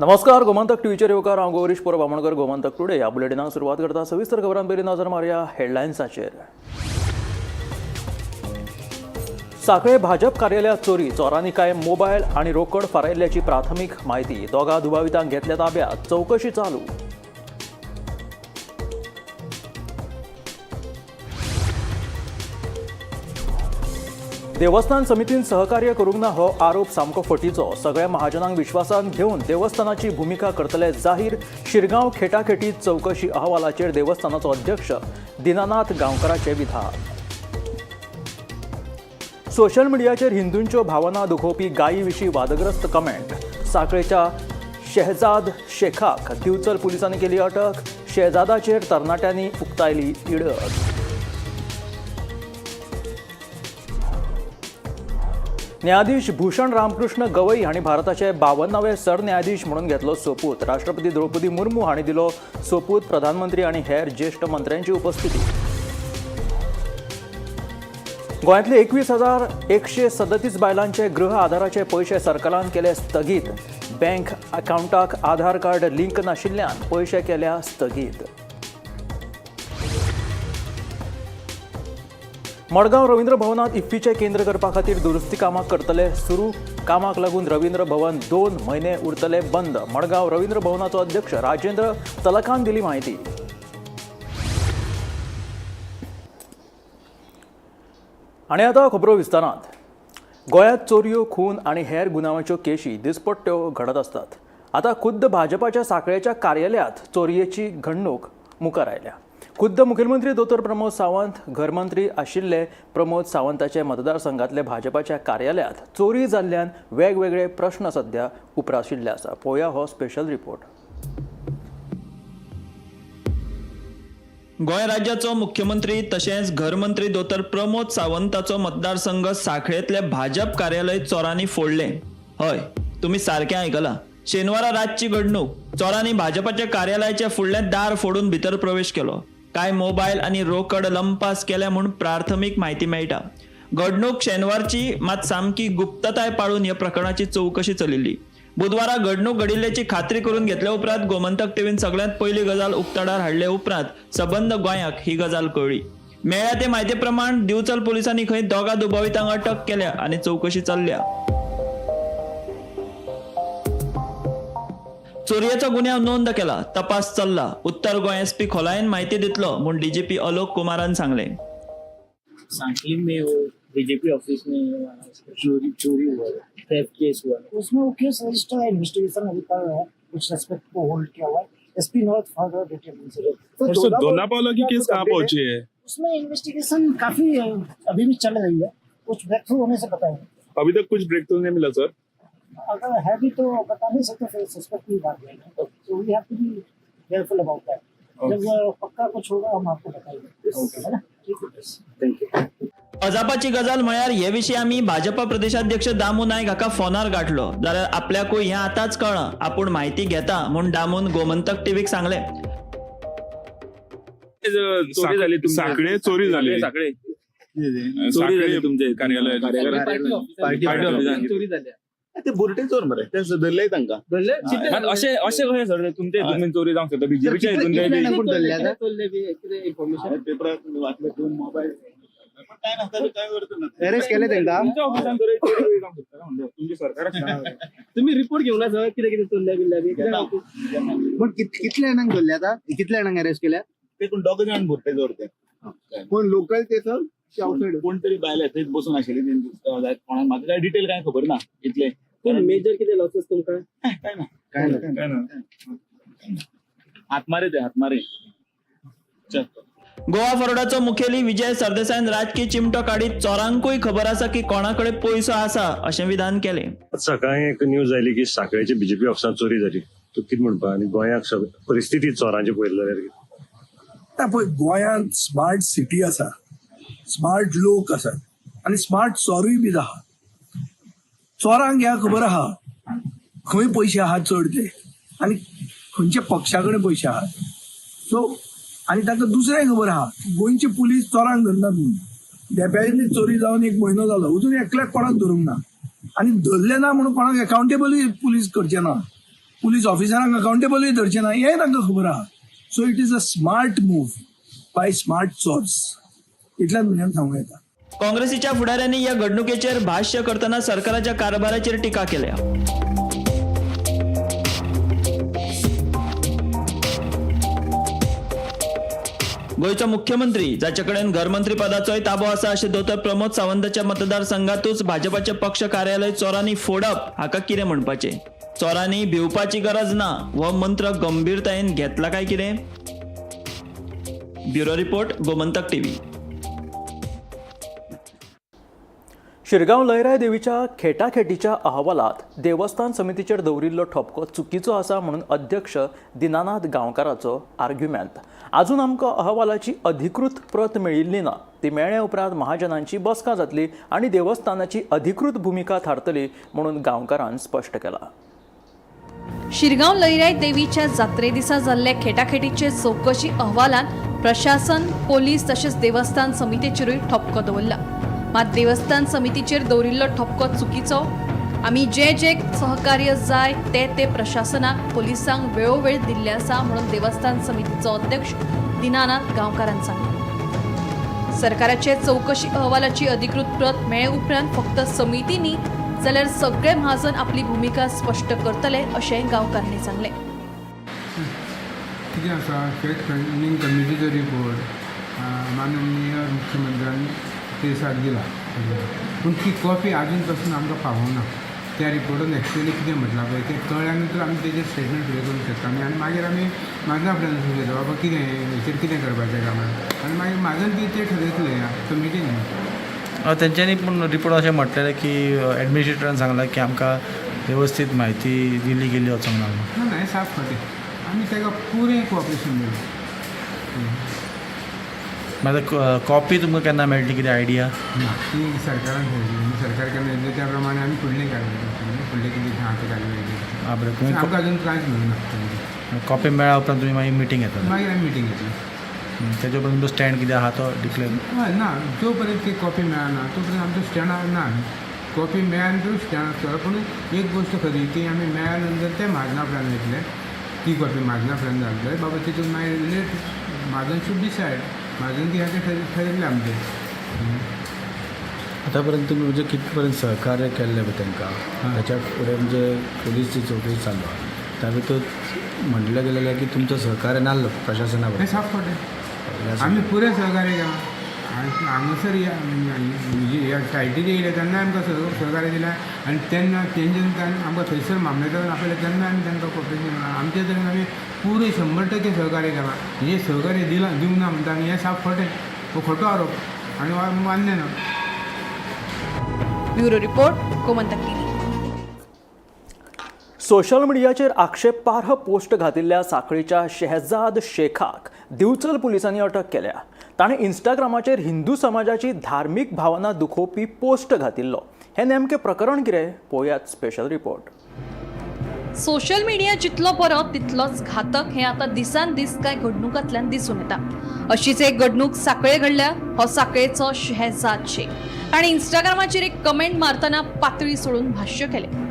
नमस्कार, गोमंतक टीव्हीचेर येवकार. हांव गौरीश परब आमोणकर. गोमंतक टुडे ह्या बुलेटिनाक सुरवात करता. सविस्तर खबरां पयलीं नजर मारया हेडलायन्साचेर. साखळे भाजप कार्यालयात चोरी. चोरांनी कांय मोबायल आणि रोकड फारायल्ल्याची प्राथमिक माहिती. दोगा दुबावितांक घेतल्या ताब्यात, चौकशी चालू. देवस्थान समितीन सहकार्य करूंक ना हो आरोप सामको फटीचो. सगळ्या महाजनांक विश्वासांत घेवन देवस्थानाची भुमिका करतले जाहीर. शिरगांव खेटाखेटी चवकशी अहवालाचेर देवस्थानाचो अध्यक्ष दिनानाथ गांवकराचे विधान. सोशल मिडियाचेर हिंदूंच्यो भावना दुखोवपी गायी विशीं वादग्रस्त कमेंट. साखळेच्या शहजाद शेखाक दिवचल पुलिसांनी केली अटक. शहजादाचेर तरणाट्यांनी उक्तायली तिडक. न्यायाधीश भूषण रामकृष्ण गवई हांणी भारताचे 52वे सरन्यायाधीश म्हणून घेतलो सोपूत. राष्ट्रपती द्रौपदी मुर्मू हांणी दिलो सोपूत. प्रधानमंत्री आनी हेर ज्येश्ठ मंत्र्यांची उपस्थिती. गोंयांतले 21,137 बायलांचे गृह आधाराचे पयशे सरकारान केले स्थगीत. बँक अकावंटाक आधार कार्ड लिंक नाशिल्ल्यान पयशे केल्या स्थगीत. मडगांव रवींद्र भवनात इफ्फीचें केंद्र करपा खातीर दुरुस्ती कामां करतले सुरू. कामाक लागून रवींद्र भवन 2 म्हयने उरतले बंद. मडगांव रवींद्र भवनाचो अध्यक्ष राजेंद्र तलकान दिली म्हायती. आनी आतां खबरो विस्तारांत. गोंयांत चोरयो, खून आनी हेर गुन्यांवाच्यो केशी दिसपट्ट्यो घडत आसतात. आतां खुद्द भाजपाच्या साखळेच्या कार्यालयांत चोरयेची घडणूक मुखार आयल्या. खुद्द मुखेलमंत्री दोतोर प्रमोद सावंत घरमंत्री आशिल्ले प्रमोद सावंताचे मतदारसंघातले भाजपाच्या कार्यालयांत चोरी जाल्ल्यान वेगवेगळे प्रश्न सध्या उप्राशिल्ले आसा. पळोवया हो स्पेशल रिपोर्ट. गोंय राज्याचो मुख्यमंत्री तशेंच घरमंत्री दोतोर प्रमोद सावंताचो मतदारसंघ साखळेंतले भाजप कार्यालय चोरांनी फोडलें. हय, तुमी सारकें आयकलां. शेनवारा रातची घडणूक. चोरांनी भाजपाच्या कार्यालयाच्या फुडलें दार फोडून भितर प्रवेश केलो. कांय मोबायल आनी रोकड लंपास केल्या म्हूण प्राथमीक म्हायती मेळटा. घडणूक शेनवारची, मात सामकी गुप्तताय पाळून ह्या प्रकरणाची चवकशी चलिल्ली. बुधवारा घडणूक घडिल्ल्याची खात्री करून घेतल्या उपरांत गोमंतक टीव्हीन सगळ्यांत पयली गजाल उक्ताडार हाडले उपरांत सबंद गोंयाक ही गजाल कळ्ळी. मेळ्ळ्या ते म्हायती प्रमाण दिवचल पोलिसांनी खंय दोगा दुबावितांक अटक केल्या आनी चवकशी चल्ल्या. चोरयेचो गुन्यांव नोंद केला, तपास चल्ला. उत्तर गोंय एसपी खोलायेन म्हायती दितलो म्हूण डीजीपी अलोक कुमारान सांगलें. सांकली में वो बीजेपी ऑफिस में चोरी चोरी हुआ है, थेफ्ट केस हुआ है. उसमें वो केस रजिस्टर है, इन्वेस्टिगेशन अभी कर रहा है. कुछ सस्पेक्ट को होल्ड किया हुआ है. एसपी नॉर्थ फर्दर डिटेल और सर, दोना पावला की केस कहाँ पहुंची है? उसमें इन्वेस्टिगेशन काफी अभी भी चल रही है. कुछ ब्रेक थ्रू होने से बताएंगे. अभी तक कुछ ब्रेक थ्रू नहीं मिला सर? अगर है भी तो बता नहीं सकते, फिर सस्पेक्ट भी भाग जाएगा. तो we have to be careful about that. जब पक्का कुछ होगा, हम आपको बताएंगे, है ना? ठीक है, thank you. अजापाची गजाल म्हळ्यार हे विशीं आमी भाजपा प्रदेशाध्यक्ष दामू नायक हाका फोनार गाठलो जाल्यार आपल्याकूय हें आतांच कळ्ळां, आपूण म्हायती घेता म्हूण दामून गोमंतक टीव्हीक सांगलें. चोरी झाली तुमच्या साखळे चोरी झाली. साखळे चोरी साखळे झाली तुमच्या इथून. कार्यालयात. पार्टी ऑफिसात. चोरी झाली. ते बुरटे चोर मरे, ते धरले तांकां. मात अशें अशें कशें सर, तुमच्या हितून चोरी जावंक शकता? बीजेपीच्या हितून पेपरार वाचले, दोन मोबायल, पण काय नासता, काय करत ना. अरेस्ट केले तांकां. तुमच्या ऑफिसान तरी चोरी जावंक शकता म्हणजे तुमचे सरकार आसतना. तुम्ही रिपोर्ट घेऊन सर, कितें कितें चोरल्या बिल्ल्या बी? पण कितले जाणांक धरले आता? कितले जाणांक अरेस्ट केल्या? ते कोण दोग जाण बुरटे चोर ते. कोण लोकल ते सर? आउटसाइड? कोण तरी बायले थंयच बसून आशिल्ली तेंची. कोणाक म्हाका काय डिटेल काय खबर ना इतले. मेजर कितें लॉसेस तुमकां? काय ना. काय ना. काय ना. हातमारे ते हातमारे. चल. गोवा फॉरवर्डाचो मुखेली विजय सरदेसायान राजकी चिमटो काडीत चोरांकूय खबर आसा की कोणा कडेन पयसो आसा अशें विधान केलें. सकाळी एक न्यूज आयली की साखळेची बीजेपी ऑफिसांत चोरी जाली. तूं कितें म्हणपा आनी गोंयाक सगळें परिस्थिती चोरांची पळयली जाल्यार कितें? ना, पळय, गोंयांत स्मार्ट सिटी आसा, स्मार्ट लोक आसात आनी स्मार्ट चोरूय बी आहा. चोरांक ह्या खबर आहा खंय पयशे आहात चड ते आनी खंयच्या पक्षा कडेन पयशे आहात. सो आनी तांकां दुसरें खबर आहा, गोंयचे पुलीस चोरांक धरनात म्हणून. धेंप्यानी चोरी जावन एक म्हयनो जालो, अजून एकल्याक कोणाक धरूंक ना आनी धरले ना म्हणून कोणाक एकाउंटेबलूय पुलीस करचे ना. पुलीस ऑफिसरांक अकाउंटेबलूय धरचे ना हेंय तांकां खबर आहा. So it is a smart move by smart chores, इतल्यान म्हज्यान सांगूं येता. काँग्रेसीच्या फुडाऱ्यांनी या घडणुकेचेर भाश्य करतना सरकाराच्या कारभाराचेर टिका केल्या. गोंयचो मुख्यमंत्री जाचे कडेन घरमंत्री पदाचोय ताबो आसा अशें दोतोर प्रमोद सावंताच्या मतदारसंघातूच भाजपाचे पक्ष कार्यालय चोरांनी फोडप हाका कितें म्हणपाचें? चोरांनी भिवपाची गरज ना हो मंत्र गंभीरतायेन घेतला काय कितें? Bureau report, Gomantak TV. Shirgaon Lairai देवीच्या खेटाखेटीच्या अहवालात देवस्थान समितीचेर दवरिल्लो ठपको चुकीचो आसा म्हणून अध्यक्ष दिनानाथ गांवकाराचो आर्ग्युमेंत. आजून आमकां अहवालाची अधिकृत प्रत मेळिल्ली ना. ती मेळ्ळे उपरांत महाजनांची बसका जातली आनी देवस्थानाची अधिकृत भुमिका थारतली म्हणून गांवकारान स्पश्ट केलां. शिरगांव लईराय देवीच्या जात्रे दिसा जाल्ल्या खेटाखेटीचे चवकशी अहवालांत प्रशासन, पोलीस तशेंच देवस्थान समितीचेरूय ठपको दवरला. मात देवस्थान समितीचेर दवरिल्लो ठपको चुकीचो. आमी जे जे सहकार्य जाय ते ते प्रशासनाक, पोलिसांक वेळोवेळ दिल्ले आसा म्हणून देवस्थान समितीचो अध्यक्ष दिनानाथ गांवकारान सांगलें. सरकाराचे चवकशी अहवालाची अधिकृत प्रत मेळ्ळे उपरांत फक्त समिती न्ही जाल्यार सगळे महाजन आपली भुमिका स्पश्ट करतले अशें गांवकारांनी सांगलें. कितें आसा, फॅक्ट फायंडींग कमिटीचो रिपोर्ट माननीय मुख्यमंत्र्यान ते दिसाक दिला, पूण ती कॉपी आजून पासून आमकां पावना. त्या रिपोर्टान एक्चुअली कितें म्हटलां पळय तें कळ्ळ्या नंतर आमी तेजेर स्टेटमेंट फुडें करूंक शकता आमी. आनी मागीर आमी म्हाजना फुड्यान वचूंक शकता, बाबा कितें हेचेर कितें करपाचें काय म्हणून. आनी मागीर म्हाजन ती ते ठरयतले, कमिटी न्ही. तेंच्यांनी पूण रिपोर्ट अशें म्हटलेलें की एडमिनिस्ट्रेटरान सांगलां की आमकां वेवस्थीत म्हायती दिली गेली वचोंक ना म्हणून. ना, हें साफ खोटें. आमी ताका पुरें कोऑपरेशन दिलें. मागीर कॉपी तुमकां केन्ना मेळटली, कितें आयडिया? ना, ती सरकारान ठरयतली. सरकार केन्ना येतलें त्या प्रमाणे आमी फुडलें कारवाय करतले, फुडलें कितें आहा तें कारवाय करतले. आं बरें, तुमी आमकां अजून कांयच मेळूंक ना. कॉपी मेळ्ळ्या उपरांत तुमी मागीर मिटींग घेतले? मागीर आमी मिटींग घेतली. तेजे उपरांत तुमचो स्टँड कितें आहा तो डिक्लेर? हय, ना, जो पर्यंत ती कॉपी मेळना तो पर्यंत आमचो स्टँडार ना. आमी कॉपी मेळ्ळ्या नंतर स्टँड आसतलो. पूण एक गोश्ट खरी की आमी मेळ्ळ्या नंतर ते म्हाजना फुड्यान वयतले, ती कॉपी म्हाजना फुड्यान घालतले, बाबा तितून मागीर लेट म्हाजन should decide. म्हाजन कितें आहा तें ठरयतलें आमचें. आतां पर्यंत तुमी म्हणजे कित पर्यंत सहकार्य केल्लें पळय तांकां, ताच्या फुडें म्हणजे पोलीस जी चवकशी चालू आहा त्या भितर म्हणलें गेलेलें की तुमचो सहकार्य नासलो प्रशासना हें बरोबर. साफ खोटें. आमी पुरें सहकार्य केलां. हांगासर ह्या सायटीर येयले तेन्ना आमकां सहकार्य दिलें आनी तेन्ना तेंच्या आमकां थंयसर मामलेदारान आपयलें तेन्ना आमी तांकां कॉपरेशन केलां. आमचे तरेन आमी पुरें 100% सहकार्य केलां. हें सहकार्य दिलां दिवंक ना म्हणटा आनी हें साफ खोटें, हो खोटो आरोप आनी मान्य ना. Bureau report, Gomantak TV. Social मिडियाचेर आक्षेपार्ह पोस्ट घातिल्ल्या साखळीच्या शहजाद शेखाक दिवचल पुलिसांनी अटक केल्या. ताणें इंस्टाग्रामाचेर हिंदू समाजाची धार्मीक भावना दुखोवपी पोस्ट घातिल्लो. हें नेमकें प्रकरण कितें, पळोवयात स्पेशल रिपोर्ट. सोशल मीडिया जितलो बरो तितलोच घातक हें आतां दिसान दीस कांय घडणुकांतल्यान दिसून येता. अशीच एक घडणूक साखळे घडल्या. हो साखळेचो शहजाद शेख. ताणें इंस्टाग्रामाचेर एक कमेंट मारतना पातळी सोडून भाश्य केलें.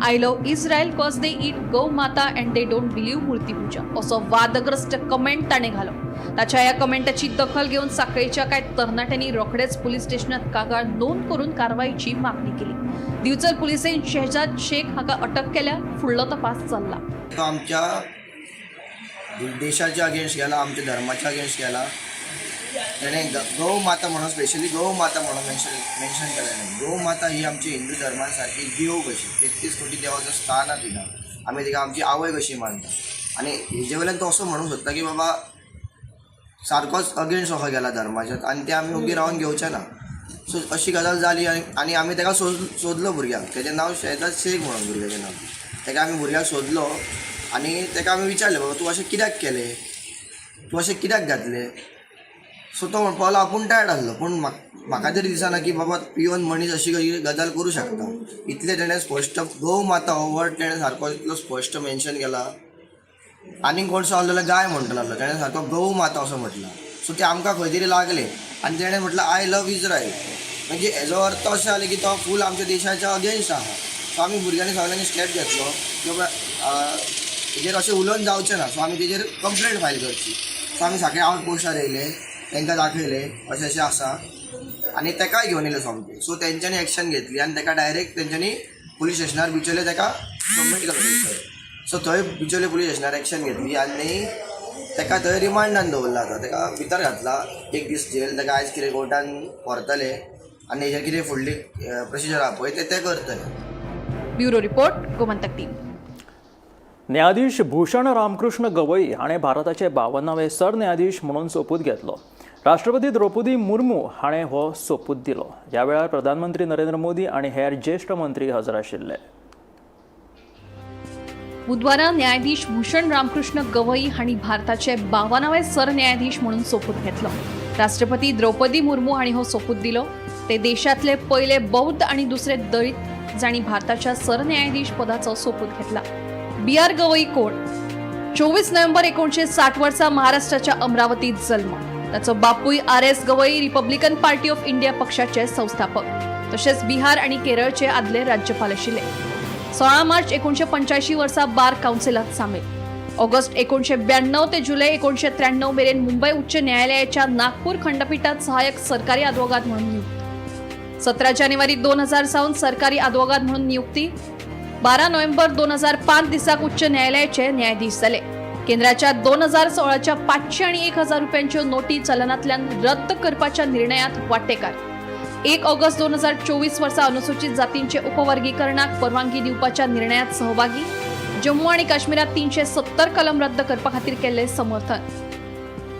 I love Israel cause they eat गौ माता and they don't believe मूर्तीपूजा असो वादग्रस्त कमेंट ताणें घालो. ताच्या ह्या कमेंटाची दखल घेवन साखळेच्या कांय तरणाट्यांनी रोखडेच पुलीस स्टेशनात कागाळ नोंद करून कारवायची मागणी केली. दिवचल पुलिसेन शहजाद शेख हाका अटक केल्या. फुडलो तपास चल्ला. तो आमच्या देशाच्या अगेन्स्ट गेला, आमच्या धर्माच्या अगेन्स्ट गेला. तेणें गौ माता म्हणून, स्पेशली गौ माता म्हणून मेन्शन केलें. गौ माता ही आमची हिंदू धर्मान सारकी देव कशी, 33 कोटी देवाचो स्थान आहा तिका, आमी तिका आमची आवय कशी मानता. आनी हेजे वयल्यान तो असो म्हणूंक सोदता की बाबा सारकोच अगेन्स्ट असो गेला धर्माच्या आनी ते आमी ओगी रावन घेवचे ना. सो अशी गजाल जाली आनी आमी ताका सोदलो भुरग्याक. तेजें नांव शहजाद शेख म्हणून भुरग्याचें नांव. ताका आमी भुरग्याक सोदलो आनी ताका आमी विचारलें, बाबा तूं अशें कित्याक केलें, तूं अशें कित्याक घातलें? सो तो म्हणपाक लागलो आपूण टायर्ड आसलो, पूण म्हाका तरी दिसना की बाबा पिवन मनीस अशी गजाल करूं शकता. इतलें तेणें स्पश्ट गौ माता हो वर्ड तेणें सारको इतलो स्पश्ट मेन्शन केला. आनीक कोण सो आसलो जाल्यार गाय म्हणटलो आसलो, तेणें सारको गौ माता असो म्हटला. सो तें आमकां खंय तरी लागलें आनी तेणें म्हटलां I love Israel, म्हणजे हेजो अर्थ अशें जालें की तो फूल आमच्या देशाच्या अगेन्स्ट आहा. सो आमी भुरग्यांनी सगळ्यांनी स्टेप घेतलो की बाबा हेजेर अशें उलोवन जावचें ना, सो आमी तेजेर कंप्लेंट फायल करची. सो आमी सगळे आवट पोस्टार येयले, तांकां दाखयलें अशें अशें आसा आनी तेकाय घेवन येयले सोमते. सो तेंच्यांनी एक्शन घेतली आनी तेका डायरेक्ट तेंच्यांनी पुलीस स्टेशनार बिचोले तेका सबमीट केलो थंय. सो थंय बिचोले पुलीस स्टेशनार एक्शन घेतली आनी तेका थंय रिमांडान दवरला. आतां तेका भितर घातला एक दीस जेल. तेका आयज कितें कोर्टान व्हरतले आनी हेजेर कितें फुडली प्रोसिजर आहा पळय ते करतले. Bureau report, Gomantak TV. न्यायाधीश भूषण रामकृष्ण गवई हाणें भारताचे 52वे सरन्यायाधीश म्हणून सोपूत घेतलो. राष्ट्रपती द्रौपदी मुर्मू हाणें हो सोपूत दिलो. ह्या वेळार प्रधानमंत्री नरेंद्र मोदी आनी हेर ज्येश्ठ मंत्री हजर आशिल्ले. बुधवारा न्यायाधीश भूषण रामकृष्ण गवई हांणी भारताचे 52वे सरन्यायाधीश म्हणून सोपूत घेतलो. राष्ट्रपती द्रौपदी मुर्मू हांणी हो सोपूत दिलो. ते देशांतले पयले बौद्ध आनी दुसरे दलित जांणी भारताच्या सरन्यायाधीश पदाचो सोपूत घेतला. बी are Gavai कोण? 24 नोव्हेंबर 1960 वर्सा महाराष्ट्राच्या अमरावतीत जल्म. ताचो बापूय R S Gavai Republican Party of India पक्षाचे संस्थापक तशेंच बिहार आनी केरळचे आदले राज्यपाल आशिल्ले. 16 मार्च 1985 वर्सा बार कावन्सिलात सामील. ऑगस्ट 1992 ते जुलै 1993 मेरेन मुंबई उच्च न्यायालयाच्या नागपूर खंडपीठात सहाय्यक सरकारी आदवोगाद म्हणून नियुक्त. 17 जानेवारी 2000 सावन सरकारी आदवोगाद म्हणून नियुक्ती. 12 नोव्हेंबर 2005 दिसाक उच्च न्यायालयाचे न्यायाधीश जाले. केंद्राच्या 2016च्या 500 आणि 1000 रुपयांच्यो नोटी चलनांतल्यान रद्द करपाच्या निर्णयात वांटेकार. 1 ऑगस्ट 2024 वर्सा अनुसूचित जातींचे उपवर्गीकरणाक परवानगी दिवपाच्या निर्णयात सहभागी. जम्मू आणि काश्मीरात 370 कलम रद्द करपा खातीर केल्ले समर्थन.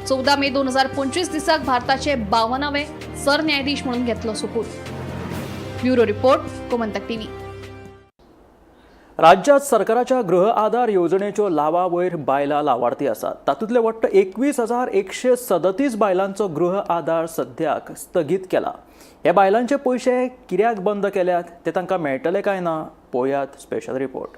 14 मे 2025 दिसाक भारताचे 52वे सरन्यायाधीश म्हणून घेतलो सोपूत. Bureau report, Gomantak TV. राज्यात सरकाराच्या गृह आधार येवजणेच्यो लावा वयर बायलां लावार्थी आसात. तातूंतले वट्ट 21,137 बायलांचो गृह आधार सद्याक स्थगीत केला. ह्या बायलांचे पयशे कित्याक बंद केल्यात, ते तांकां मेळटले काय ना, पळोवयात स्पेशल रिपोर्ट.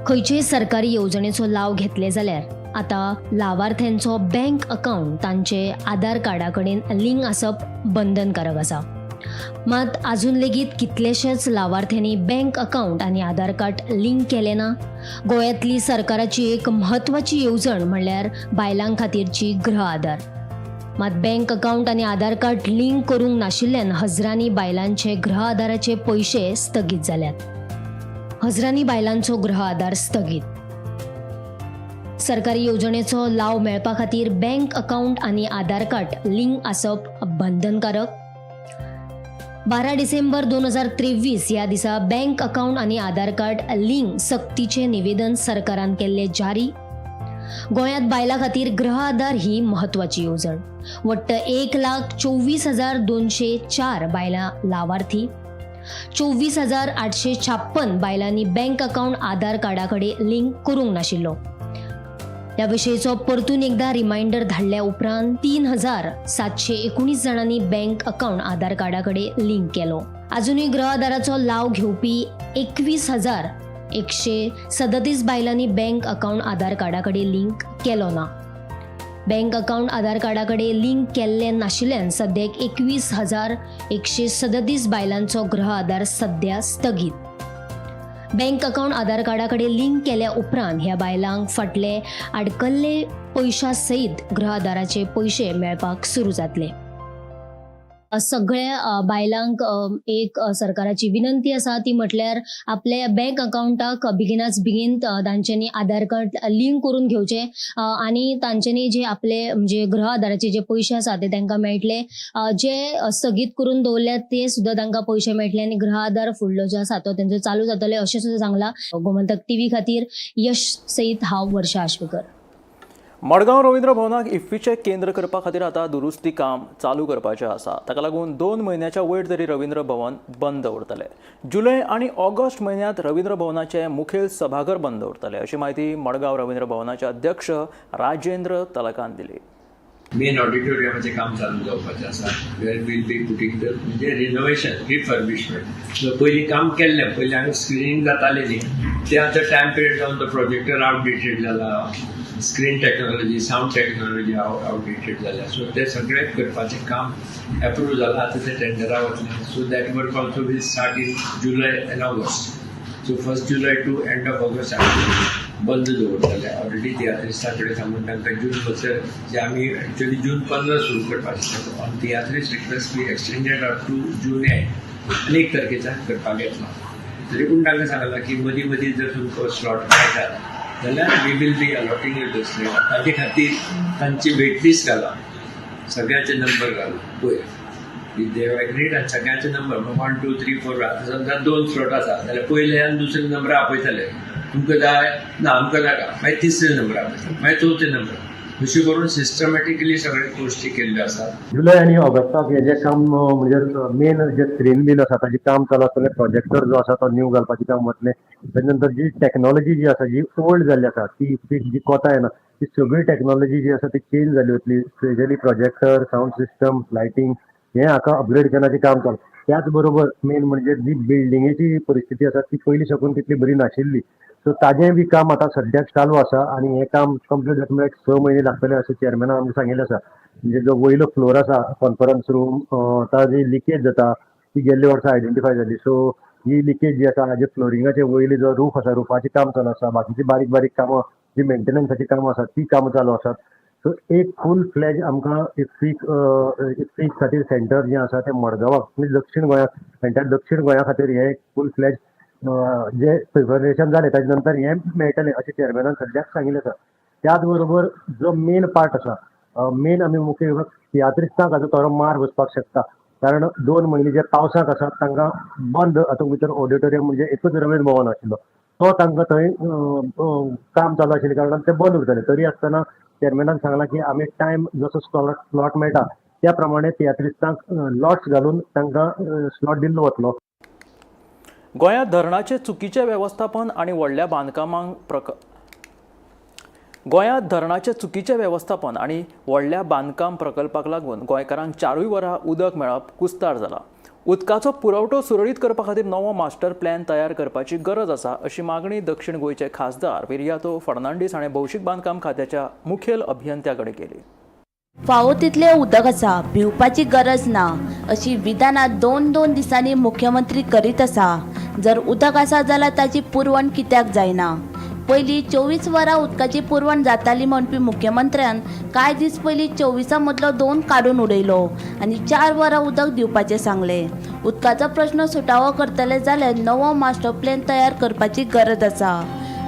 खंयचेय सरकारी येवजणेचो लाव घेतले जाल्यार आतां लावार्थ्यांचो बँक अकावंट तांचे आधार कार्डा कडेन लिंक आसप बंधनकारक आसा. मात आजून लेगीत कितलेशेच लावार्थ्यांनी बँक अकावंट आनी आधार कार्ड लिंक केलें ना. गोंयांतली सरकाराची एक म्हत्वाची येवजण म्हणल्यार बायलां खातीरची गृह आधार. मात बँक अकावंट आनी आधार कार्ड लिंक करूंक नाशिल्ल्यान हजरांनी बायलांचे गृह आधाराचे पयशे स्थगीत जाल्यात. हजरांनी बायलांचो गृह आधार स्थगीत. सरकारी येवजणेचो लाव मेळपा खातीर बँक अकावंट आनी आधार कार्ड लिंक आसप बंधनकारक. 12 डिसेंबर 2023 ह्या दिसा बँक अकावंट आनी आधार कार्ड लिंक सक्तीचें निवेदन सरकारान केल्लें जारी. गोंयांत बायलां खातीर गृह आधार ही म्हत्वाची येवजण. वट्ट 1,24,204 बायलां लावार्थी. 24,856 बायलांनी बँक अकावंट आधार कार्डा कडेन लिंक करूंक नाशिल्लो. ह्या विशयीचो परतून एकदा रिमायंडर धाडल्या उपरांत 3719 जाणांनी बँक अकावंट आधार कार्डा कडेन लिंक केलो. आजुनूय गृह आधाराचो लाव घेवपी 21,137 बायलांनी बँक अकावंट आधार कार्डा कडेन लिंक केलो ना. बँक अकावंट आधार कार्डा कडेन लिंक केल्ले नाशिल्ल्यान सद्याक 21,137 बायलांचो गृह आधार सद्या स्थगीत. बँक अकावंट आधार कार्डा कडेन लिंक केल्या उपरांत ह्या बायलांक फाटले आडकल्ले पयशा सयत गृह आधाराचे पयशे मेळपाक सुरू जातले. सगळ्या बायलांक एक सरकाराची विनंती आसा ती म्हटल्यार आपल्या बँक अकावंटाक बेगिनाच बेगीन तांच्यांनी आधार कार्ड लिंक करून घेवचें आनी तांच्यांनी जे आपले म्हणजे गृह आधाराचे जे पयशे आसा ते तांकां मेळटले. जे स्थगीत करून दवरल्यात ते सुद्दां तांकां पयशे मेळटले आनी गृह आधार फुडलो जो आसा तो तेंचो चालू जातले अशें सुद्दां सांगलां. गोमंतक टीव्ही खातीर यश सयत हांव वर्षा आश्वेकर. मडगांव रवींद्र भवनाक इफ्फीचें केंद्र करपा खातीर आतां दुरुस्ती काम चालू करपाचें आसा. ताका लागून 2 म्हयन्याच्या वयर तरी रवींद्र भवन बंद उरतलें. जुलय आनी ऑगस्ट म्हयन्यांत रवींद्र भवनाचें मुखेल सभाघर बंद उरतलें अशी म्हायती मडगांव रवींद्र भवनाचे अध्यक्ष राजेंद्र तलकान दिली. मेन ऑडिटोरियमाचें काम चालू जावपाचें आसा. Where we'll be putting the म्हणजे रिनोवेशन, रिफर्बिशमेंट. पयलीं काम केल्लें, पयलीं हांगा स्क्रिनींग जातालें न्ही, तें आतां टायम पिरियड जावन तो प्रोजेक्टर आवटडेटेड जाला, screen technology, sound technology outdated जाल्या. सो ते सगळें करपाचें काम एप्रूव जालां, आतां तें टेंडरा वतलें. So that work also will start in July and August. So 1 July to end of August आमी बंद दवरतले. ऑलरेडी तियात्रिस्तां कडेन सांगून तांकां जून म्हणसर जे आमी एक्चुअली जून 15 सुरू करपाक आशिल्ले, on tiatrist request we extended up to June end आनी 1 तारखेच्यान करपाक येतलो. तरी पूण तांकां सांगलां की मदीं मदीं जर तुमकां स्लॉट मेळटा जाल्यार we will be allotting you the slot. ताजे खातीर तांची वेट लिस्ट घाला, सगळ्यांचे नंबर घाला पयर they have agreed आनी सगळ्यांचे नंबर 1 2 3 4. आतां समजा 2 स्लॉट आसा जाल्यार पयले आनी दुसरे नंबर आपयतले, तुमकां जाय ना आमकां नाका, मागीर तिसरे नंबर आपयतले, मागीर चवथे नंबर, अशें करून सिस्टमॅटिकली सगळे गोश्टी केल्ल्यो आसात. जुलय आनी ऑगस्टाक हें जें काम म्हणजे मेन जे स्क्रीन बीन आसा ताजें काम चालू आसतलें. प्रोजेक्टर जो आसा तो न्यू घालपाचें काम वतलें. ताजे नंतर जी टॅक्नोलॉजी जी आसा जी ओल्ड जाल्ली आसा ती जी कोता येना ती सगळी टॅक्नोलॉजी जी आसा ती चेंज जाल्ली वतली. Specially projector, sound system, lighting हें हाका अपग्रेड करण्याचें काम चालू. त्याच बरोबर मेन म्हणजे जी बिल्डिंगेची परिस्थिती आसा ती पयलीं साकून तितली बरी नाशिल्ली, सो ताजें बी काम आतां सद्याक चालू आसा आनी हें काम कंप्लीट जाता म्हळ्यार 6 म्हयने लागतले अशें चेअरमॅनान आमकां सांगिल्लें आसा. म्हणजे जो वयलो फ्लोर आसा कॉन्फरन्स रूम ताजी लिकेज जाता ती गेल्ले वर्सा आयडेंटिफाय जाली. सो ही लिकेज जी आसा हाजे फ्लोरिंगाचे वयले जो रूफ आसा रुफाचें काम चालू आसा. बाकीची बारीक बारीक कामां जी मेंटेनन्साची कामां आसात ती कामां चालू आसात. सो एक फूल फ्लॅज आमकां इफ्फीक खातीर सेंटर जें आसा तें मडगांवाक म्हणजे दक्षीण गोंयाक एंटायर दक्षीण गोंया खातीर हें एक फूल फ्लॅज जे प्रिपरेशन जालें ताजे नंतर हें मेळटलें अशें चेअरमॅनान सद्याक सांगिल्लें आसा. त्याच बरोबर जो मेन पार्ट आसा मेन आमी मुख्य विभाग तियात्रिस्तांक हाजो थोडो मार बसपाक शकता, कारण 2 म्हयने जे पावसाक आसात तांकां बंद हातूंत भितर ऑडिटोरियम म्हणजे एकूच रवींद्र भवन आशिल्लो तो तांकां थंय काम चालू आशिल्ले कारणान तें बंद उरतालें. तरी आसतना चेअरमॅनान सांगलां की आमी टायम जसो स्लॉट मेळटा त्या प्रमाणे तियात्रिस्तांक लॉट्स घालून तांकां स्लॉट दिल्लो वतलो. गोंयांत धरणाचें चुकीचें वेवस्थापन आनी व्हडल्या बांदकामांक गोंयांत धरणाचें चुकीचें वेवस्थापन आनी व्हडल्या बांदकाम प्रकल्पाक लागून गोंयकारांक 4 वरां उदक मेळप कुस्तार जालां. उदकाचो पुरवठो सुरळीत करपा खातीर नवो मास्टर प्लॅन तयार करपाची गरज आसा अशी मागणी दक्षिण गोंयचे खासदार विरियातो फर्नांडीस हाणें भौशीक बांदकाम खात्याच्या मुखेल अभियंत्या कडेन केली. फावो तितलें उदक आसा, भिवपाची गरज ना अशी विधानां 2-2 दिसांनी मुख्यमंत्री करीत आसा. जर उदक आसा जाल्यार ताची पुरवण कित्याक जायना? पयलीं 24 वरां उदकाची पुरवण जाताली म्हणपी मुख्यमंत्र्यान कांय दीस पयलीं 24 मदलो 2 काडून उडयलो आनी 4 वरां उदक दिवपाचें सांगलें. उदकाचो प्रश्न सुटावो करतले जाल्यार नवो मास्टर प्लॅन तयार करपाची गरज आसा.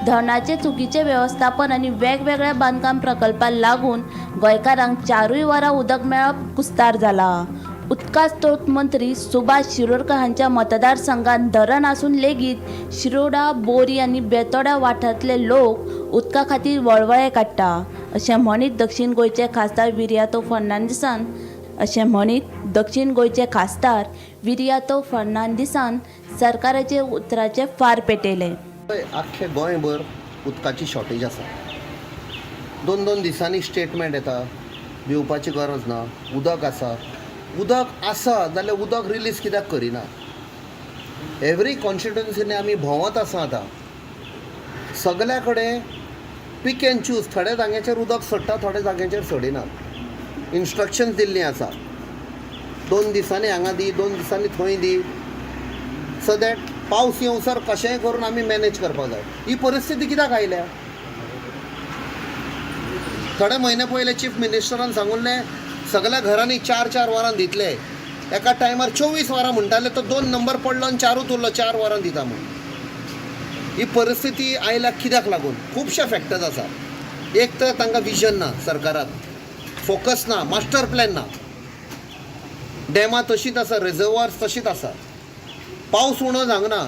धरणाचें चुकीचें वेवस्थापन आनी वेगवेगळ्या बांदकाम प्रकल्पाक लागून गोंयकारांक 4 वरां उदक मेळप कुस्तार जालां. उदका स्रोत मंत्री सुभाष शिरोडकर हांच्या मतदारसंघात धरण आसून लेगीत शिरोडा, बोरी आनी बेतोडा वाठारांतले लोक उदका खातीर वळवळे काडटा अशें म्हणीत दक्षिण गोंयचे खासदार विरियातो फर्नांडीसान सरकाराचे उतराचे फार पेटयले. आख्खे गोंयभर उदकाची शॉर्टेज आसा. 2-2 दिसांनी स्टेटमेंट येता, भिवपाची गरज ना, उदक आसा. उदक आसा जाल्यार उदक रिलीज कित्याक करिना? एवरी कॉन्स्टिट्युएन्सीनी आमी भोंवत आसा आतां, सगल्या कडेन पीक एंड चूज. थोड्या जाग्यांचेर उदक सोडटा, थोड्या जाग्यांचेर सोडिना. इन्स्ट्रक्शन्स दिल्लीं आसा, 2 दिसांनी हांगा दी, 2 दिसांनी थंय दी, सो that पावस येवसर कशेंय करून आमी मॅनेज करपाक जाय. ही परिस्थिती कित्याक आयल्या? थोडे म्हयने पयले चीफ मिनिस्टरान सांगुल्लें सगल्या घरांनी 4-4 वरां दितले. एका टायमार 24 वरां म्हणटाले, तो 2 नंबर पडलो आनी 4ूच उरलो, 4 वरां दिता म्हूण. ही परिस्थिती आयल्या कित्याक लागून? खुबशे फॅक्टर्स आसा. एक तर तांकां विजन ना, सरकाराक फोकस ना, मास्टर प्लॅन ना. डॅमां तशींच आसा, रिजर्वार्स तशींच आसा. पावस उणो जावंक ना,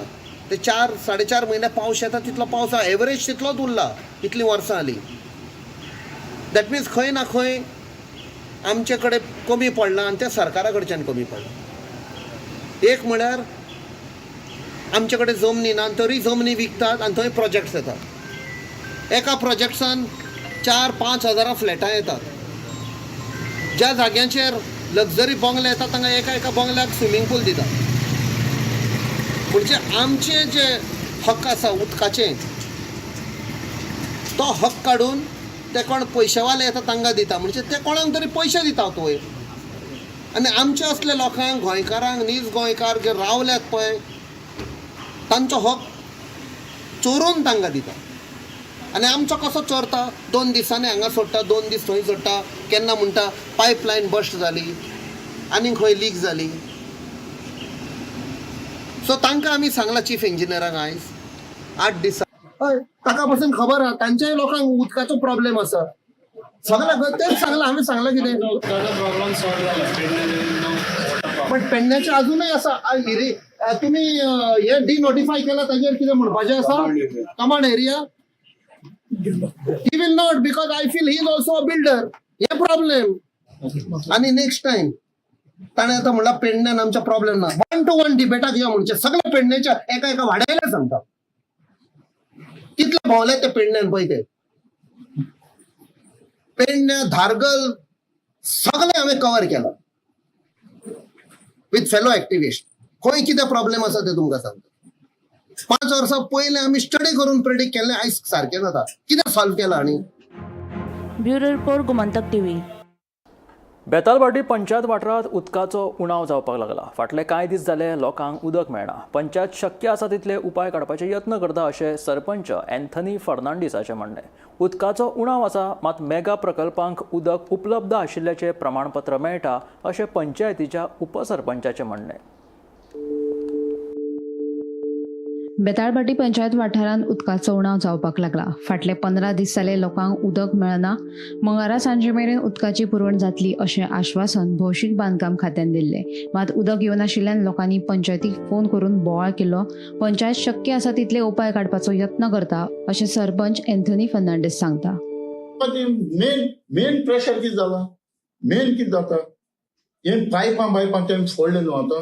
ते 4 साडे 4 म्हयने पावस येता तितलो पावस एवरेज तितलोच उरला इतलीं वर्सां जालीं. That means खंय ना खंय आमचे कडेन कमी पडलां आनी तें सरकारा कडच्यान कमी पडलां. एक म्हळ्यार आमचे कडेन जमनी ना, तरी जमनी विकतात आनी थंय प्रोजेक्ट्स येतात. एका प्रोजेक्ट्सान 4-5 हजारां फ्लॅटां येतात. ज्या जाग्यांचेर लग्जरी बंगले येतात तांकां एका एका बंगल्याक स्विमींग पूल दितात. म्हणजे आमचे जे हक्क आसा उदकाचे, तो हक्क काडून ते कोण पयशेवाले येता तांकां दिता. म्हणजे ते कोणाक तरी पयशे दितात वयर. आनी आमचे असले लोकांक, गोंयकारांक, नीज गोंयकार जे रावल्यात पळय, तांचो हक चोरून तांकां दिता. आनी आमचो कसो चोरता, 2 दिसांनी हांगा सोडटा, 2 दीस थंय सोडटा, केन्ना म्हणटा पायपलायन बस्ट जाली आनी खंय लीक जाली. सो तांकां आमी सांगलां चीफ इंजिनियरांक आयज 8 दिसां. हय, ताका पसून खबर आहा तांच्याय लोकांक उदकाचो प्रॉब्लेम आसा. सगळें तेच सांगलां आमी, सांगलां कितें उदकाचो प्रॉब्लम सॉल्व जाला. पण पेडण्याचे अजूनय आसा. तुमी हे डिनोटिफाय केला ताजेर कितें म्हणपाचें आसा? Command area he will not, because I feel he is also a builder. हे प्रॉब्लेम. आनी नेक्स्ट टायम ताणें आतां म्हणलां पेडण्यान आमच्या प्रॉब्लेम ना, 1 to 1 डिबेटाक या म्हणचे सगळे पेडण्याच्या एका एका वाड्यायला सांगता कितले भोंवले ते पेडण्यान पळय, ते पेडण्या धारगल सगळे हांवें कवर केला विथ फेलो एक्टिविस्ट. खंय कितें प्रॉब्लेम आसा ते तुमकां सांगता. 5 वर्सां पयलें आमी स्टडी करून प्रेडिक्ट केल्लें, आयज सारकें जाता. कितें सॉल्व केलां? आनी bureau report, Gomantak TV. Betalbatim panchayat वाठारांत उदकाचो उणाव जावपाक लागला. फाटले कांय दीस जाले लोकांक उदक मेळना. पंचायत शक्य आसा तितले उपाय काडपाचे यत्न करता अशें सरपंच अँथनी फर्नांडीसाचें म्हणणें. उदकाचो उणाव आसा, मात मेगा प्रकल्पांक उदक उपलब्ध आशिल्ल्याचें प्रमाणपत्र मेळटा अशें पंचायतीच्या उपसरपंचाचें म्हणणें. बेताळभाटी पंचायत वाठारांत उदकाचो उणाव जावपाक लागला. फाटले 15 दीस जाले लोकांक उदक मेळना. मंगळारा सांजे मेरेन उदकाची पुरवण जातली अशें आश्वासन भौशीक बांदकाम खात्यान दिल्लें. मात उदक येवनाशिल्ल्यान लोकांनी पंचायतीक फोन करून बोवाळ केलो. पंचायत शक्य आसा तितले उपाय काडपाचो यत्न करता अशें सरपंच अँथनी फर्नांडीस सांगता. मेन मेन प्रेशर कितें जाला, मेन कितें जाता, हे पायपां बायपां तेमी फोडले न्हू, आतां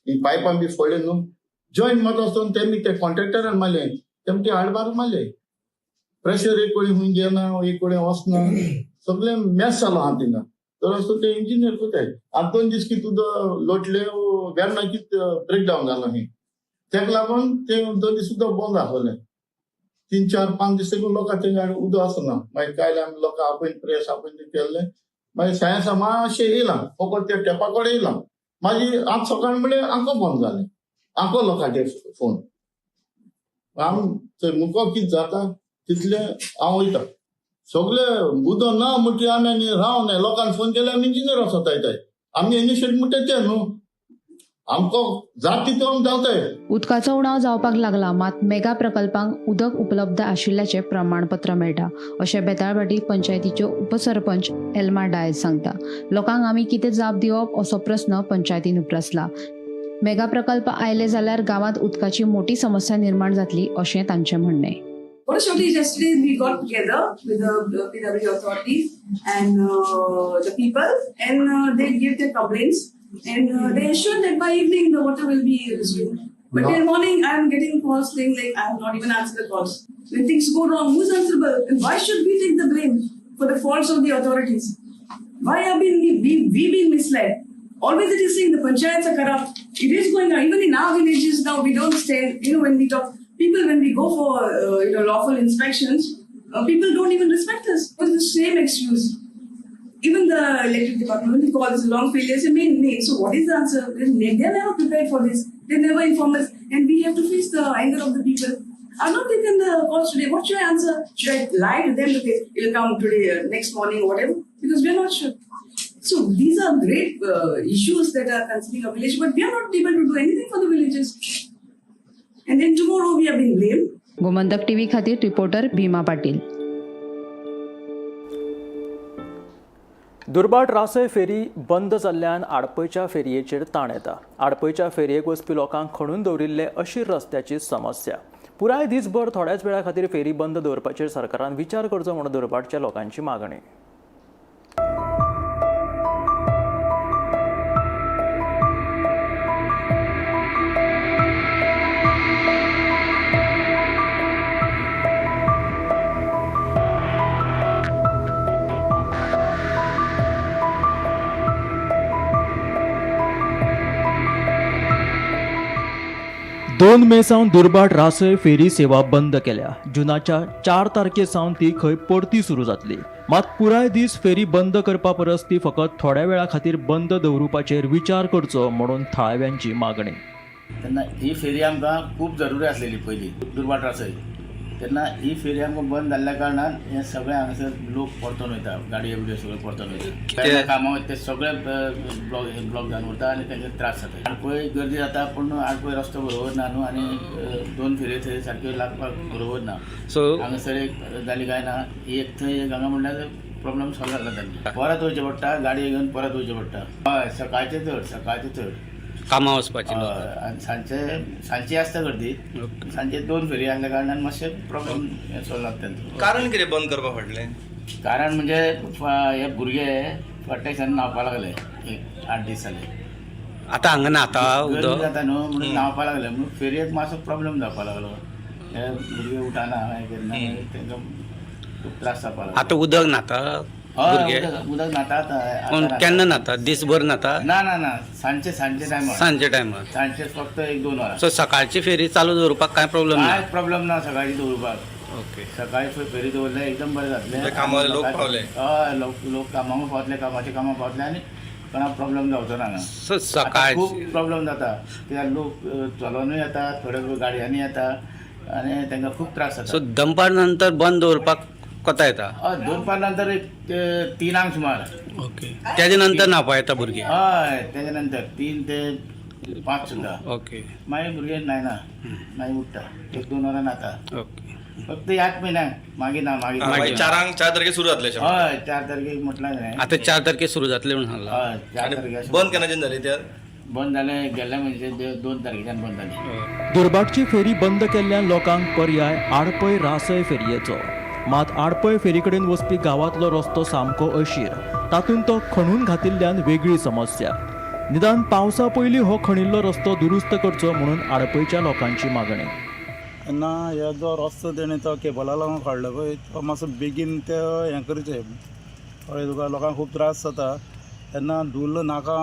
ही पायपां बी फोडले न्हू, जॉईन मात आसतना तेमी ते कॉन्ट्रॅक्टरान मारले, तेमी ते हाडबार मारले. प्रेशर एक कडेन खूंय गेना, एक कडेन वचना, सगळें मॅस जालो आहा थिंगा. तर आसतना ते इंजिनियर कोताय. आनी 2 दीस कितें उदक लोटले वेर्ना कितें ब्रेकडावन जालो खंय, तेका लागून ते 2 दीस उदक बंद आसलें. 3 4 5 दीस तेगून लोकांक तेंगे उदक आसना. मागीर कायल आमी लोकांक आपोवन प्रेस आपोवन केल्लें. मागीर सायन्सा मातशें येयलां, फकत त्या टेपा कडेन येयलां. मागीर आज सकाळ म्हणल्यार आंको बंद जालें, आंको लोकांचे फोन. आम मुको कितें जाता तितलें हांव वयता. सगळे उदक ना म्हणटकीर आमी आनी रावनाय. लोकांक फोन केल्यार आमी इंजिनियर वचोताय, आमी इनिशिएट म्हणटा ते न्हू, आमकां जात तितून आमी धांवताय. उदकाचो उणाव जावपाक लागला, मात मेगा प्रकल्पांक उदक उपलब्ध आशिल्ल्याचें प्रमाणपत्र मेळटा अशें बेताळभाटी पंचायतीच्यो उपसरपंच एल्मा डायस सांगता. लोकांक आमी कितें जाप दिवप असो प्रस्न पंचायतीन उप्रासला. मेगा प्रकल्प आयले जाल्यार गांवांत उदकाची मोठी समस्या निर्माण जातली अशें तांचें म्हणणें. What a shortage. Yesterday we got together with the PWD authorities and the people, and they gave their complaints, and they assured that by evening the water will be resumed. But in morning I am getting calls saying like I have not even answered the calls. When things go wrong, who's answerable? And why should we take the blame for the faults of the authorities? Why have been we been misled? Always it is saying the panchayats are corrupt. It is going on. Even in our villages now, we don't stand, you know, when we talk, people, when we go for, you know, lawful inspections, people don't even respect us. It's the same excuse. Even the electric department, when they call this long failure, say, main. So what is the answer? They are never prepared for this. They never inform us. And we have to face the anger of the people. I've not taken the calls today. What should I answer? Should I lie to them? Okay, it'll come today, next morning, whatever? Because we are not sure. So these are great issues that are concerning our village, but we are not able to do anything for the villages. And then tomorrow we are being blamed. Gomantak TV खातीर reporter भीमा पाटील. दुर्बाट रासय फेरी बंद जाल्ल्यान आडपयच्या फेरयेचेर ताण येता. आडपयच्या फेरयेक वचपी लोकांक खणून दवरिल्ले अशीर रस्त्याची समस्या. पुराय दीसभर थोड्याच वेळा खातीर फेरी बंद दवरपाचेर सरकारान विचार करचो म्हूण दुर्भाटच्या लोकांची मागणी. दोन मे सावन दुर्बाट रासय फेरी सेवा बंद केल्या. जुनाच्या 4 तारखे सावन ती खंय परती सुरू जातली. मात पुराय दीस फेरी बंद करपा परस ती फकत थोड्या वेळा खातीर बंद दवरुपाचेर विचार करचो म्हणून थळाव्यांची मागणी. तेन्ना ही फेरी आमकां खूब जरुरी आसलेली पयलीं दुर्भाट रासय. तेन्ना ही फेरी आमकां बंद जाल्ल्या कारणान हे सगळे हांगासर लोक परतून वयता, गाडयो बिडयो सगळे परतून वयता, तेन्ना कामां वयता ते सगळे ब्लॉक ब्लॉक जावन उरता आनी तांकां त्रास जाता. आडपय गर्दी जाता पूण आडपय रस्तो बरोबर ना न्हू आनी दोन फेरयो थंय सारक्यो लागपाक बरोबर ना. सो हांगासर एक जाली काय ना, एक थंय एक हांगा म्हणल्यार प्रॉब्लम सॉल्व जाला तांचे. परत वयचें पडटा, गाडी घेवन परत वयचें पडटा. हय, सकाळचें चड, सकाळचें चड कामां वचपाची. हय, आनी सांजचे सांजची आसता गर्दी. सांजचे दोन फेरी आसल्या कारणान मातशें प्रॉब्लम सॉल्व जाता तेंचो. कारण कितें बंद करपा फाटलें? कारण म्हणजे हे भुरगे फाटल्या दिसांनी न्हांवपा लागले, एक 8 दीस जाले. आतां हांगा न्हाता गर्मी उदक जाता न्हू म्हणून न्हांवपा लागले, म्हणून फेरयेक मातसो प्रॉब्लम जावपा लागलो. हे भुरगे उठाना हें करना, तांकां खूब त्रास जावपा लागलो. आतां उदक न्हाता हय, भुरगे? उदक उदक न्हाता आतां, पूण आतां केन्ना न्हाता? दीसभर न्हाता? ना ना ना, सांजचे सांजचे टायमार. सांजचे टायमार. सांजचे फक्त 1-2 वरां. सो सकाळची फेरी चालू दवरपाक कांय प्रॉब्लम ना? कांय प्रॉब्लम ना सकाळची दवरपाक. ओके. सकाळी फेरी दवरले एकदम बरें जातलें. म्हणजे कामावाले लोक पावले? हय, लोक लोक कामाक पावतले, कामाच्या कामाक पावतले आनी कोणाक प्रॉब्लम जावचो ना हांगा. सो सकाळची खूब प्रॉब्लम जाता कित्याक लोक चलोनूय येता, थोडे गाडयांनी येता आनी तांकां खूब त्रास जाता. सो दनपार नंतर बंद दवरपाक कोता येता? हय, दनपार नंतर एक 3 सुमार. ओके. तेजे नंतर न्हावपा येता भुरगे? हय, तेजे नंतर 3 ते 5 सुद्दां. ओके. मागीर भुरगे न्हायना, मागीर उठ्ठा 1-2 वरां न्हाता. ओके. फक्त ह्याच म्हयन्याक, मागीर ना. मागीर मागीर 4 तारखेर सुरू जातलें. हय, 4 तारखेक म्हटलां न्ही. आतां 4 तारखेर सुरू जातलें म्हणून सांगलां. हय, 4 तारखेर. बंद केन्नाच्यान जाली त्या? बंद जालें गेल्ल्या म्हयन्याचे 2 तारखेच्यान बंद जालें. दुर्भाटची फेरी बंद केल्ल्यान लोकांक पर्याय आडपय रासय फेरयेचो. मात आडपय फेरी कडेन वचपी गांवांतलो रस्तो सामको अशीर, तातूंत तो खणून घातिल्ल्यान वेगळी समस्या. निदान पावसा पयलीं हो खणिल्लो रस्तो दुरुस्त करचो म्हणून आडपयच्या लोकांची मागणी. तेन्ना हे जो रस्तो तेणें तो केबला लागून काडलो पळय तो मातसो बेगीन ते हें करचें, कळ्ळें तुका? लोकांक खूब त्रास जाता तेन्ना धुल्ल नाका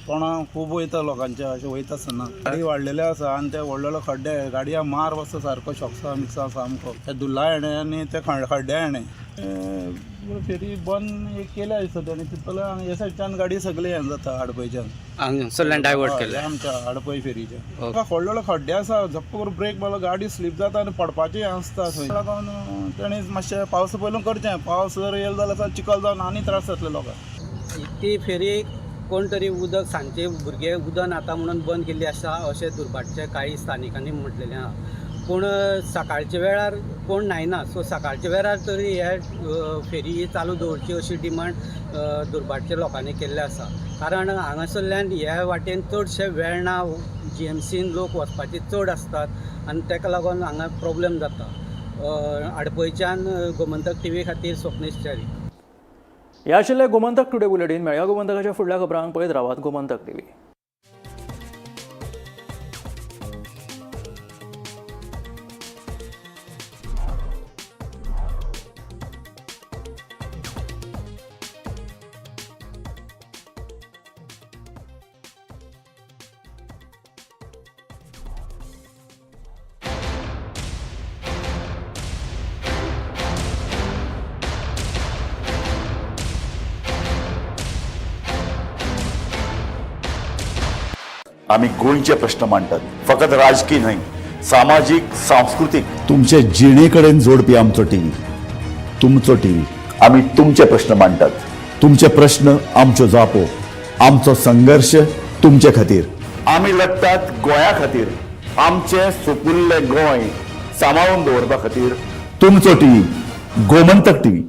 तोंडां खूब वयता लोकांच्या, अशें वयता आसतना गाडी वाडलेले आसा आनी ते व्हडले व्हडले खड्डे, गाडयां मार बसता सारको शॉक्सा मिक्सा सामको त्या धुल्ला हेणें आनी त्या खड्ड्या हेणें. फेरी बंद एक केल्या दिसता तेणी तितले हे सायडच्यान गाडी सगळी हें जाता आडपयच्यान, हांगासरल्यान डायवर्ट केल्या आमच्या आडपय फेरीच्या. व्हडले व्हडले खड्डे आसा, झप्प करून ब्रेक मारलो गाडी स्लीप जाता आनी पडपाचें हें आसता थंय. लागून तेणी मातशें पावसा पयलू करचें, पावस जर येयलो जाल्यार चिखल जावन आनी त्रास जातले लोकांक. ती फेरी कोण तरी उदक सांजचे भुरगे उदक न्हाता म्हणून बंद केल्ली आसा अशें दुर्भाटच्या कांय स्थानिकांनी म्हटलेलें आहा. पूण सकाळच्या वेळार कोण न्हायना, सो सकाळच्या वेळार तरी हे फेरी चालू दवरची अशी डिमांड दुर्भाटच्या लोकांनी केल्ली आसा. कारण हांगासरल्यान ह्या वाटेन चडशे वेर्णा GMCन लोक वचपाचे चड आसतात आनी ताका लागून हांगा प्रॉब्लम जाता. आडपयच्यान गोमंतक TV खातीर स्वप्नेश च्यारी. ह्या आशिल्लें गोमंतक टुडे बुलेटीन. मेळया गोमंतकाच्या फुडल्या खबरांक. पळयत रावात गोमंतक TV. आमी गोंयचे प्रश्न मांडटात, फकत राजकीय न्हय, सामाजीक, सांस्कृतीक, तुमचे जिणे कडेन जोडपी आमचो टीव्ही, तुमचो टीव्ही. आमी तुमचे प्रश्न मांडटात, तुमचे प्रश्न आमच्यो जापो, आमचो संघर्श तुमचे खातीर. आमी लढटात गोंया खातीर, आमचें सुपुल्लें गोंय सांबाळून दवरपा खातीर. तुमचो टीव्ही, गोमंतक टीव्ही.